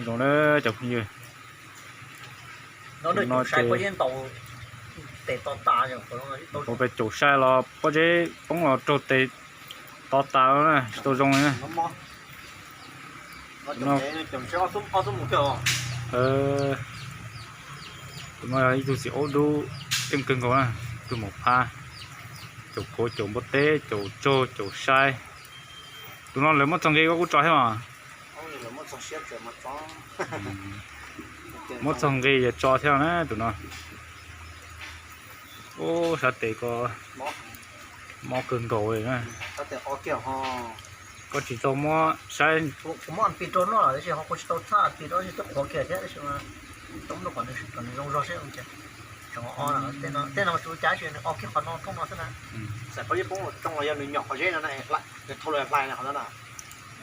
Zoo na cov phooj ywg, no ces kuv pem caum sai los pob zeb poob los raug tes to tas lawm na, tsis tau zoo li na. Tus no yog ib tug txiv aub dub, ceeb kawg nkaus na, tug maum phab, caum kauv, caum npua teb, caum tsaug, caum sai. Tus no lawv muab txog nqi koj kuj tso thiab os? Muab txog nqi yuav tso thiab na tus no. Ub, sab tes ko mob kawg nkaus li na. Koj tsis tau muab saib.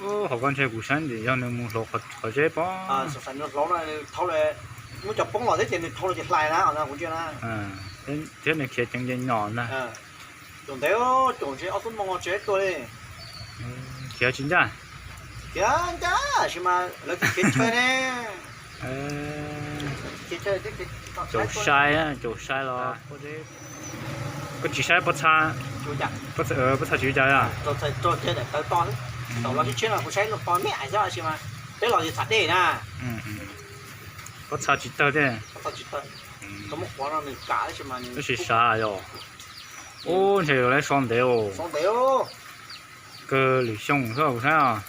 Ub, hauv koj ntshe kuv saib ntawm yog nws mus hloov qhov zeb pob. Muab cov poob los thiab ces nws thau los ces hlais na, kuv ntsia na. Thiab nws khiav ceev ces nyom na. Caum ntev, caum ntshe ob xuab moos tsis tuaj li. Khiav tsis ncaj. Khiav ncaj sis mas lawv khiav chaw ne. Caum sai, caum sai los. Koj tsis saib pob txha, pob txha tsis ua cas li. Tau los sib tshiab no kuv saib lub qhov me ais xwb sis mas peb los txham dej na. Pob txha tsis tawg thiab. Tab sis sav yog. Ub, ntshe yuav lawv so ntev os. Kawg lwm xyoo xwb kuv saib os.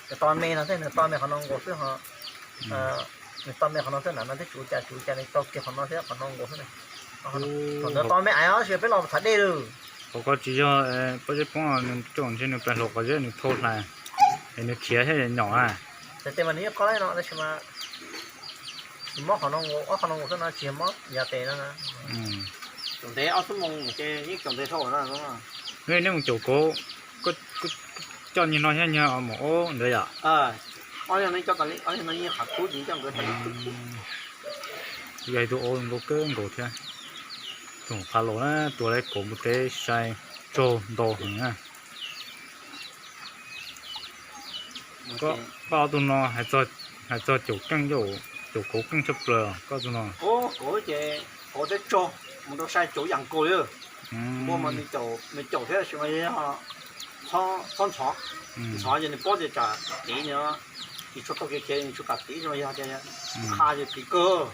Nws to me no thiab, nws to me qhov no nkaus xwb ho. Nws to me qhov no xwb na, no twb tsis ua cas, tsis ua cas, nws to kiag qhov no thiab qhov no nkaus xwb na. Thaum ntawd to me ais os, sis peb los txham dej lawm. Hauv ko tsis yog pob zeb poob, nws coj ntshe nws pais hloov qhov zeb nws thau hlais, es nws khiav thiab nyom na. Tes mas nws yeej qoj laib no tab sis mas nws mob qhov no nkaus, ob qhov no nkaus xwb no tsis mob yav tes no. Caum ntev ob xuab moos ces yeej caum ntev dhau na. Nej mus caum kauv, coj nyuag no thiab nyuag mus ub ntawd yom? Yog ib tug aub zoo nkauj kawg nkaus thiab. Tus pha los na, tua lawv kauv npua teb sai tsaug ntau heev na. Koj ob tug no hais txog caum keej, caum kauv keej tshaj plaws koj tug no. Kauv ces kauv thiab tsaug mus rau sai caum yam nkaus li. Npua mas nws caum thiab sis mas yog txhob ntxhov, ntxhov ces nws paub tias tsam tiv nws, tsis tshua tau kev khiav nws tshua kam tiv, yog tias qha ces tiv kawg.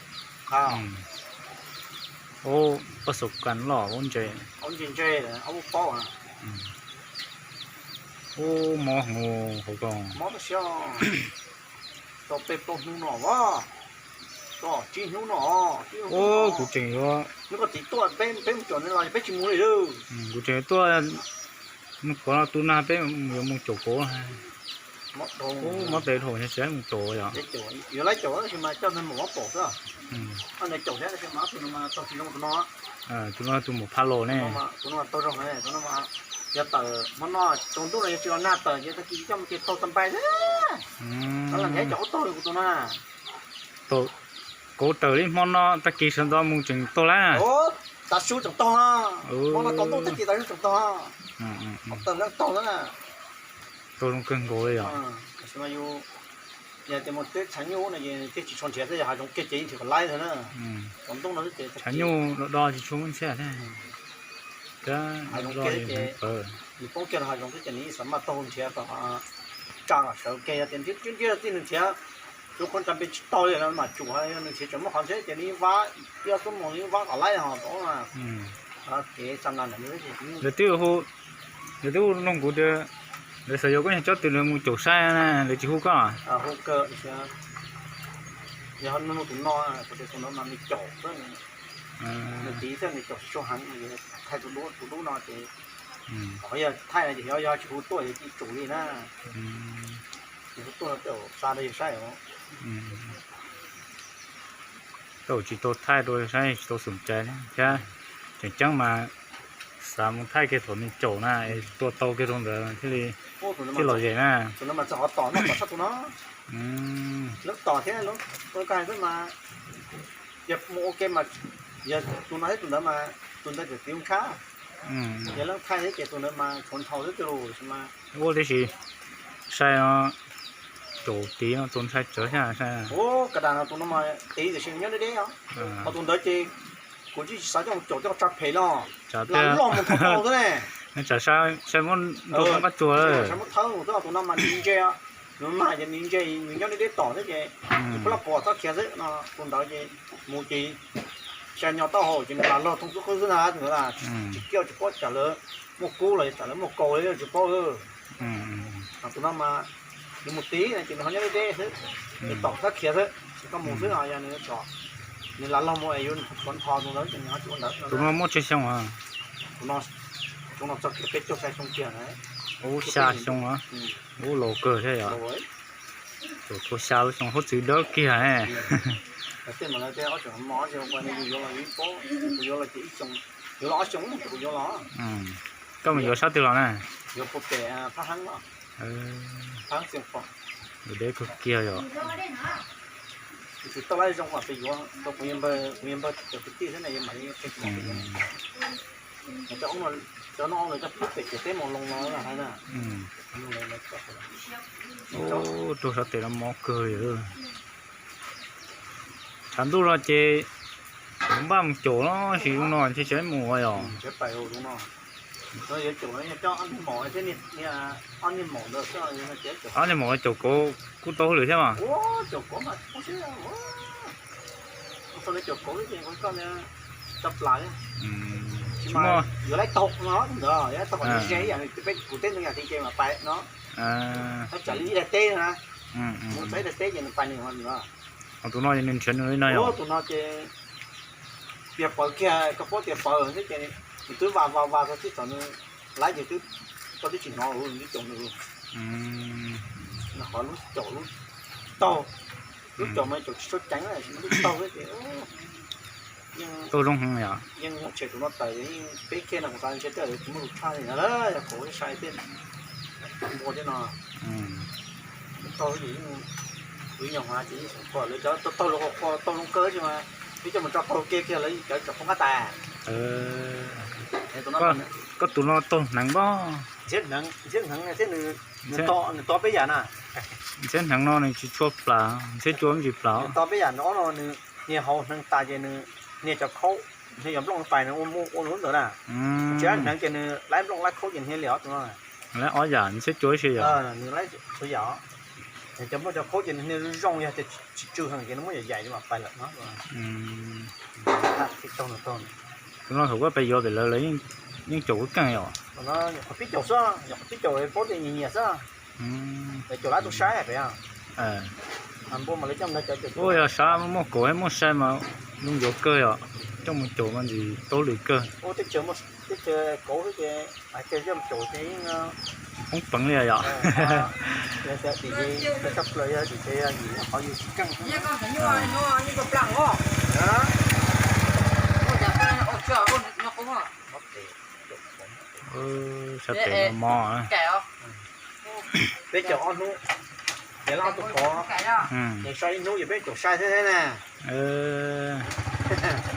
Ub, pab xav kas loj ub ntse, ntse ntse, ob paub. Ub, mob hauv ko, mob tab sis tau peb plaub hnub no, tau tsib hnub no. Ub, kuv tseem yuav, nws koj tiv tuaj peb, peb mus caum nws los peb tsis mus li. Kuv tseem yuav tuaj mus kauv no tu nag peb yuav mus caum kauv. Ub, mob tes dhau, siab mus caum yom. Yuav lawv caum tab sis mas coj nws mus mob pom xwb. Ntawd caum thiab tab sis mas tus no mas tau tsis zoo tus no. Tus no tus mus pha los ne. Tus no tau zoo, tus no mas yog tawm hmo no tsaus ntuj no yog tsis los nag tawm ces tag kis coj mus ces tau txog npai xwb. Tab lam nrhiav cov ub taug li kuv tus no. Kauv tawm li hmo no tag kis sawv ntxov mus tseem taug lawm. Tav su tseem taug, hmo no tsaus ntuj tag kis tav su tseem taug. Tawm lawm taug na. Tau zoo kawg nkaus li yom. Tab sis mas yus, yog tias mus teb tshav nyuj no ces tej tsis tshua nrhiav thiab, yog hav zoov kiag ces yeej nrhiav kom laib thiab na. Tsaus ntuj no xwb ces tshav nyuj do do tsis tshua muaj ntxhiab thiab. Hav zoov kiag ces nws poob kiag rau hav zoov xwb ces nws yeej xav maj taug nrhiav kom tsa kom sawv kiag, yog tias nrhiav nrhiav nrhiav txij nws nrhiav tsuav qhov ntsa npe tsis tau li no mas tsum, yog nws nrhiav tseem muaj qhov nrhiav ces nws yeej vab, ib ob xuab moos nws yeej vab kom laib ho tau na. Kev xa nas ntawm nws. Lawv twb hu, lawv twb hu nug kuv tias lawv xav yuav koj niag cob twg lawv mus caum saib na, lawv tsis hu koj. Hu kawg, yog nug tus no, kuv tias tus no mas nws caum xwb, nws tiv xwb nws caum tsis tshua heev, thaij tus dub, tus dub no ces, yog thaij no ces yog tsis hu tuaj ces tsum li na. Tsis hu tuaj no tej zaum xa rau yus saib os. Tej zaum tsis tau thaij rau yus saib, tsis tau xom cai thiab. Tseem ceeb mas xav mus thaij kiag thaum nws caum na, es tua tau kiag rau ntawd thiaj li, thiaj lom zem na. Tus no mas txog qhov tom no, tom sab tus no. Lub tom thiab lub, lub ko hais xwb mas, yog mus ua ke mas, yog tus no thiab tus ntawd mas tus ntawd tseem tiv nkhav. Ces leej thaij thiab ces tus ntawd mas tshuav nthau xwb tiag lauj, tab sis mas ua tib si sai no, caum tiv no tus ntshai tsawv thiab sai. Ua ka das no tus no mas tiv tiam sis nyob deb deb os. Ho tus ntawd ces kuv tsis xav coj mus caum coj tsa phem los, lam loj mus thauj tau xwb ne. Tsam sai muab nrau muab qab tsuag, sai muab thawb mus xwb, tus no mas nws ntse, nws mag ces nws ntse, nws nyob deb deb tom xwb ces nws pub laj pom txhob khiav xwb no, tus ntawd ces mus ces sai nyo taub hau ces nws lam log thooj xub qwb xwb na, tus ntawd tsis kiaj tsis paub tsam lawv muaj kub los tsam lawv muaj kaus li tsis paub. Tus no mas nws mus tiv no ces nws ho nyob deb deb xwb, nws tom txhob khiav xwb, koj mus xwb no yog nws tso, nws lam log mus es yuav tshuav nthos tus ntawd ces nws ho tsis ua ntawd. Tus no muaj tsawg xyoo? Tus no txog kiag peb caug xya xyoo kiag na. Ub, xya xyoo, ub, laus kawg thiab yom. Caum tau xya lub xyoo, huab txwv dawb kiag. Tej mas lawv tej ob tseem mos, kuv yuav los ib pob, kuv yuav los ces ib xyoo, yuav los ob xyoo kuv yuav los. Koj mus yuav sab twg los na? Yuav puag pem Phab Heeb, Phab Heeb Xeev Khuam. Yuav deb kawg kiag yom. Tsis tau lab zoo mas peb yuav, kuv yuav npawg, kuv yuav npawg cov kwv tij xwb na, yuav mam li. Cov no cov pem ces peb mus loo no hais na. Ub, rau sab tes no mos kawg li. Tshav ntuj los ces npaj mus caum no, sis zoo no ntshe tsis mus yom. Ob niag maum caum kauv kuj tau hauj lwm thiab mas. Yuav lawv taug no ntawd, yuav lawv taug kom ze ib yam li peb kuv teb ntoo yam ti ke mas pais no. Tab tsam li ib daim teb na, mus txog ib daim teb ces nws pais nws ho nws. Tus no nws nrhiav nws li no yom. Tus no ces piag pawv kiag, koj paub tias pawv thiab ces nws twb vas vas vas txog tib txog nws laib ces twb, koj twb tsis hnov nws twb caum nws. Nws qhov lub caum lub taug, lub caum mas caum tsis tshua ceev, lub taug xwb ces yeej, yeej tshem tus no tawm, yeej peb kiag no kuv xav ntshe tej tsis muaj lus tshaj li na, yog kauv sai tej npua tej no. Taug ces yeej, kuv nyuam qhuav ces yeej xyov lawv cov taug lawv qhuas taug zoo kawg tsis mas, peb coj mus tso taug kiag kiag lawv cov tsom poob qab tais. Koj tus no taug hneev pob? Ntxhiab hneev thiab nws, nws to peb yam na. Ntxhiab hneev no nws tsis tshua plam, ntxhiab cua tsis plam. Nws to peb yam, nws ob no nws hniav hauv hneev tas ces nws hniav cov khaub, hniav cov nplooj pais nws ua lub ntawd na. Tsis laib hneev ces nws laib nplooj laib khaub ces hniav li ob tus no. Laib ob yam, ntxhiab cua ib si yom. Nws laib txhua yam. Cov nplooj cov khaub ces nws hniav zoo zoo, yog tias tsis tsw heev ces nws muab yam yaim mam pais lawm no. Tus no thaum koj pes yuav pem lawv, lawv yeej caum kub keej yom. Nyuam qhuav pib caum xwb, nyuam qhuav pib caum paub tias nyias nyias xwb. Lawv caum lab tus saib pem. Ua yog sab muaj kauv thiab muaj sai mas zoo yuav kawg yom. Coj mus caum mas ntxim tau lwm kawg. Teb chaws kauv xwb ces hais tias coj mus caum ces yeej poob peev li yom. Tim tshaj plaws yog tim tsev yim qhov yus tsis keej. Sab tes no mos. Peb caum ob hnub, ces lab ob tug pov, ces so ib hnub ces peb caum sai thiab thiab na.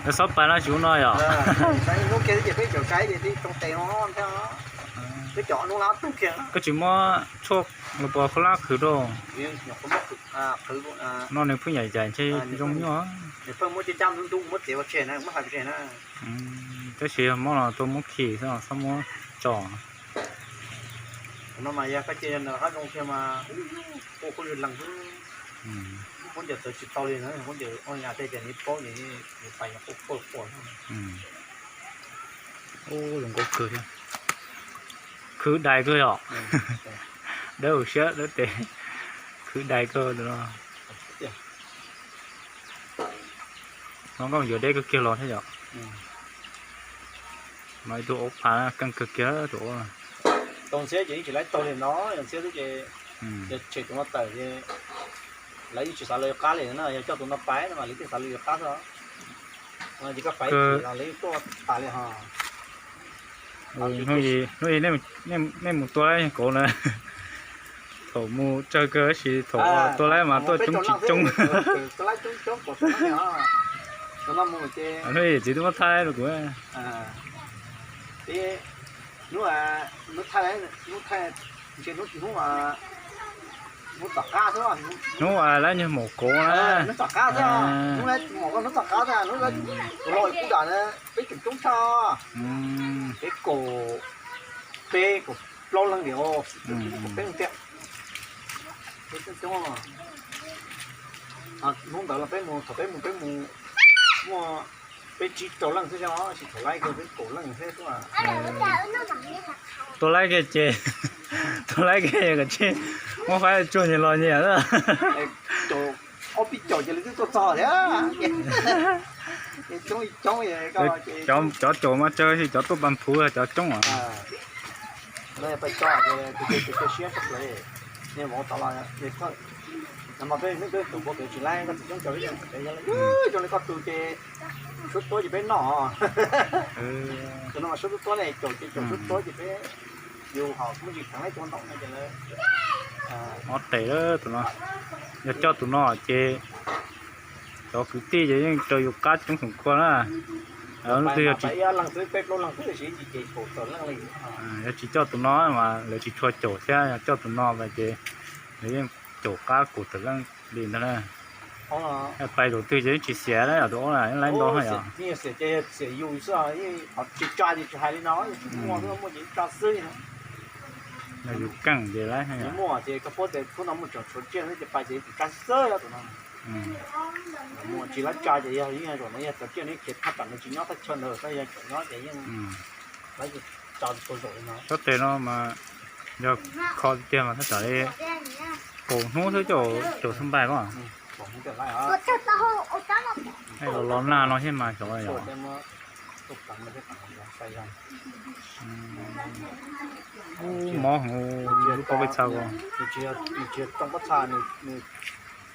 Lawv xob pais no tsis ua no yom. So ib hnub kiag xwb ces peb caum sai ces twb tsoo tes no thiab. Peb caum ob hnub lab ob tug kiag. Koj tsis muab tshuaj los puas khaub hlab qhwv rau? No nws pheej yaim yaim ntshe zoo nyuaj. Nws pheej muab caj caj ntub ntub muab txiav ua tseg na, muab hais pes tseg na. Tab sis yog mob los tuaj muab khi xwb, txhob muab tso. Qhov no mas yog koj cia nws qab zoo kiag mas kuj khuj lees xwb. Khaub ncaws txawv tsis tau li na, khaub ncaws oj yas tej tias nws paub ces nws pais nyuam qhuav pawg quas. Ub, zoo nkauj kawg thiab. Khwv dais kawg yom. Dawb huv siab dawb tes. Khwv dais kawg tus no. No koj yuav deb kawg kiag los thiab yom. No ib tug aub phav keej kawg kiag tus aub. Tau ntxhiab ces yeej tsis laib taug li no, yog ntxhiab xwb ces, yog tshem tus no tawm ces lawv yeej tsis xav lawv yuav qab li na, yog coj tus no pais no mas lawv thiaj xav lawv yuav qab xwb. Ces koj pais ib chim los lawv yeej tuaj tas li ho. Hnub ib nej mus tua laib kauv na, thaum mus tsawg kawg tab sis thaum tua laib mas tuaj coob tsis coob. Hnub ib txiv twb muab thaij rau kuv. Peb hnub, hnub thaij, hnub thaij, ntshe hnub, hnub, hnub tom qab xwb, hnub lawv nyuag maum kauv na, hnub tom qab xwb, hnub lawv maum koj hnub tom qab xwb, hnub lawv tus hlau kuj dam na, peb tseem coob tshaj, peb kaum, peb kaum plaub leeg li, kaum peb leeg thiab, peb coob coob. Hnub ntawd los peb mus, thaum peb mus peb mus muaj peb tsib rau leej xwb, tsis thaum laib kiag peb kaum leej thiab. Tua laib kiag ces, tua laib kiag kom tsij muab faib tsuag nyias los nyias. Ob peb caum ces lawv twb tuaj txog thiab. Coob coob, cov caum mas tsawg, cov tuaj pab phuv cov coob os. Pais tso ces tus cia siab tshaj plaws, niag vauv tod los, no mas peb hnub peb tus puav pem tsis laib, koj txiv coob caum peb, zoo li koj tus ces suab tuab ces peb noj. Tus no mas suab tuab tuab ne, caum ces caum suab tuab ces peb yus ho muaj ntsis kheev laib tua ntaum no ces lawv ob tes lawm tus no. Yog coj tus no ces cov kwv tij ces yeej raws yus qab coob tshaj kua na. Lub twg yog tsis, yog tsis coj tus no mas lawv tsis tshua caum thiab, yog coj tus no mas ces lawv yeej caum qab kaum tawm leej li ntag na. Pais zaum twg ces yeej tsis xiam na, tus aub na yeej laib ntau yom. Yog yus keej ces laib. Tsis laib tsa ces yog, yog zaum no yog cov tsiaj neb khiav thaj tsam nws tsis nyob thaj chaw ntawd, yog tseem nyob ces yeej laib tsa tua zaum li no. Sab tes no mas yog kho tiag mas thaj tsam li kaum hnub xwb coj caum xab npais los. Los los nag no thiab mas xyov yog. Ub, mob heev lub pob peb txha ko. Nws tsis yog, nws tsis yog tsoo pob txha, nws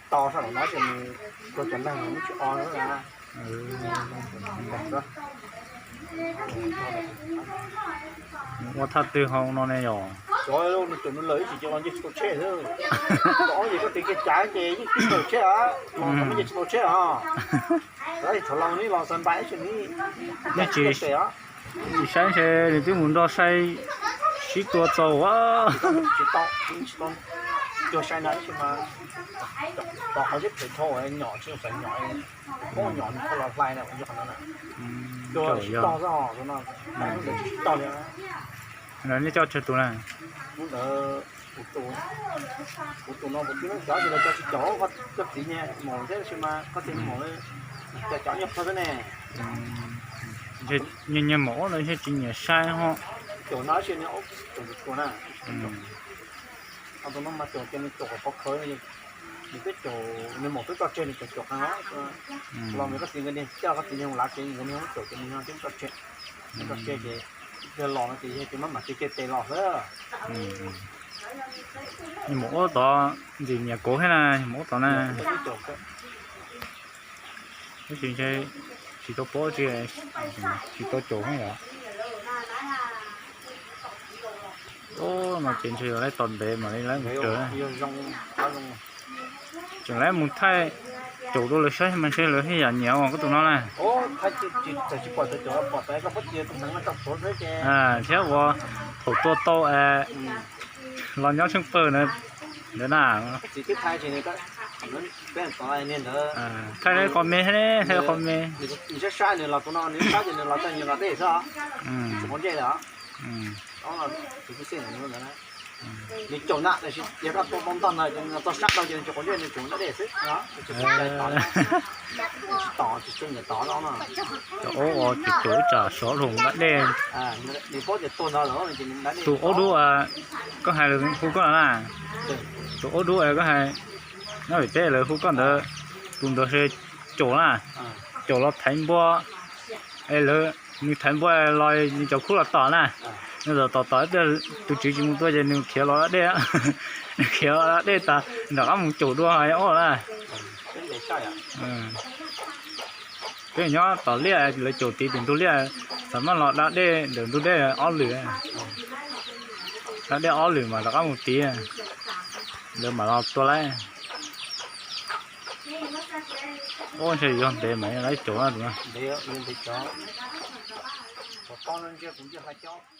to sab nraum no ces nws tuag cov neeg nws muab tsis o na. Ua thaj twg hauv no ne yom? Xyov, nws caum nws lawm ib tsam ces los nce tsis tau tsheb xwb. Ob yim koj tis kiag cav ces yeej tsis tau tsheb os, los nce tsis tau tsheb os. Lawv thaum los neb los xav npais ib tsam neb tsis saib ntshe nws twb mus nrog sai sib tua txaus. Tsis tau, tsis tau cuag sai na ib tsam mas tom qhov zeb phem dhau nyom tsis tau nyom, poob nyom nws kho los hlais na, yog no na. Cuag sib tog xwb os, no, hnub ntawd tsis sib tog li. Neb coj tsawg tus na? Hnub ntawd kuv tus, kuv tus no kuv twb cov tsis los cov tsis caum, koj txiv nyiam maum thiab sis mas koj txiv nyiam maum, cov cov nyiam qhov xwb ne. Nyias nyias maum no ntshe tsis nyiam sai ho. Caum no ib tsam nws caum tus na. Tus no mas caum ces nws caum kom khov kho, nws twb caum, nws maum twb tso tseg nws caum caum qees os. Los nws koj txiv nkawd niag coj koj txiv niag mus lav tsev nkawd niag muab caum ces nws no twb tso tseg, tso tseg ces yog los no ces yog ces maj mam tig kiag tes los xwb. Nws mus ub tod ntxim nyiam kauv thiab na, mus ub tod na. Tab sis ntshe tsis tau paub tsis, tsis tau caum thiab yom. Ub, no ces ntshe yog lawv tos ntev mam li lawv mus raws. Tseem lawv mus thaij caum rau lawv saib mas ntshe lawv thiaj yam nyiam os koj tus no na. Thiab ua thaum tua tau es los nyob tsheej pawg na, ntawd na. Thaij qhov me thiab, thaij qhov me. Nws caum na, tias koj tua tau ntog ntawd ces nws txog sab dhau ces nws tsis quav ntsej, nws tsuas da dej xwb. Tsis tom, tsis txog niam tom no. Cov aub uas tseem caum ib tsam sov los da dej. Nws paub tias tuag ntawd lawm ces nws da dej. Tus aub dub koj hais hu koj na, tus aub dub koj hais, nyob pem teb lawv hu koj ntawd, tus ntawd caum na, caum los thaiv npua, es lawv, nws thaiv npua los nws caum khub los tom na. Nws tom tom tom ib pliag tus tswv tsis mus tua ces nws khiav los da dej, nws khiav los da dej tas nram qab mus caum dua os na. Peb nyob tom liaj lawv caum tid tim ntug liaj, txawm maj los da dej ntawm ntug dej ob lwm, da dej ob lwm mas rov qab mus tid, lawv mam los tua laib. Ub, ntshe yog ntev mas lawv caum na tus no. Qhov no ntsia kuv ntsia qhov cob.